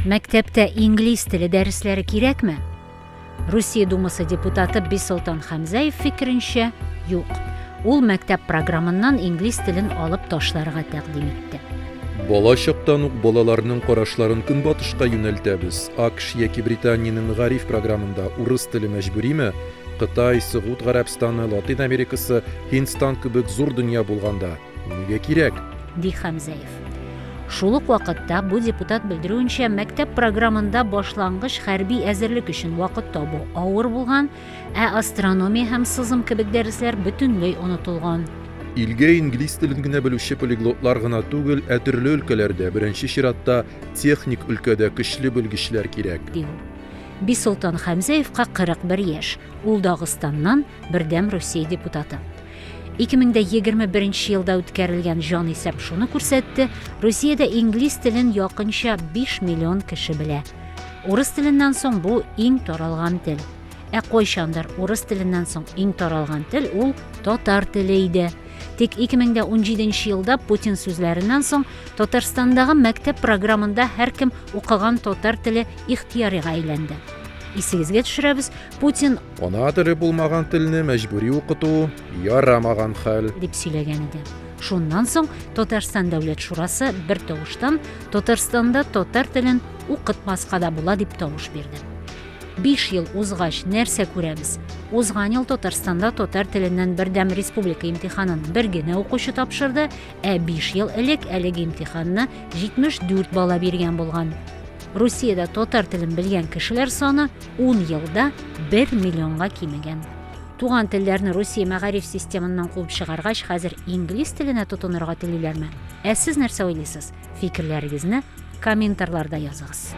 Мәктәптә инглиз теле дәресләре кирәкме? Русия Думасы депутаты Бисолтан Хәмзәев фикеренчә, юк. Ул мәктәп програмыннан инглиз телен алып ташларга тәкъдим итте. Бала чактан ук балаларның карашларын көнбатышка юнәлтәбез. АКШ яки Британиянең мәгариф програмында урыс теле мәҗбүриме? Кытай, Согуд Гарәбстаны, Латин Америкасы, Һиндстан кебек зур дөнья булганда, нигә кирәк? Ди Хәмзәев. Шул ук вакытта, бу депутат белдерүенчә, мәктәп програмында башлангыч хәрби әзерлек өчен вакыт табу авыр булган, ә астрономия һәм сызым кебек дәресләр бөтенләй онытылган. Илгә инглиз телен генә белүче полиглотлар гына түгел, ә төрле өлкәләрдә, беренче чиратта, техник өлкәдә көчле белгечләр кирәк. Ди ул. Бисолтан Хәмзәевка 41 яшь, ул Дагыстаннан, Бердәм Русия депутаты. 2021 елда үткәрелгән җанисәп шуны күрсәтте, Русиядә инглиз телен якынча 5 миллион кеше белә. Урыс теленнән соң бу иң таралган тел. Ә кайчандыр урыс теленнән соң иң таралган тел ул татар теле иде. Тик 2017 елда Путин сүзләреннән соң Татарстандагы мәктәп програмында һәркем укыган татар теле ихтыярига әйләнде. Исегезгә төшерәбез, Путин Ана теле булмаган телне мәҗбүри укыту ярамаган хәл. Дип сөйләгән иде. Шуннан соң Татарстан Дәүләт шурасы бер тавыштан Татарстанда татар телен укытмаска да була дип тавыш бирде. Биш ел узгач нәрсә күрәбез? Узган ел Татарстанда татар теленнән бердәм республика имтиханын бер генә укучы тапшырды, ә биш ел элек әлеге имтиханны 74 бала биргән булган. Русиядә татар телен белгән кешеләр саны ун елда бер миллионга кимегән. Туган телләрне Русия мәгариф системыннан куып чыгаргач, хәзер инглиз теленә тотынырга телиләрме? Ә сез нәрсә уйлыйсыз? Фикерләрегезне комментарларда языгыз.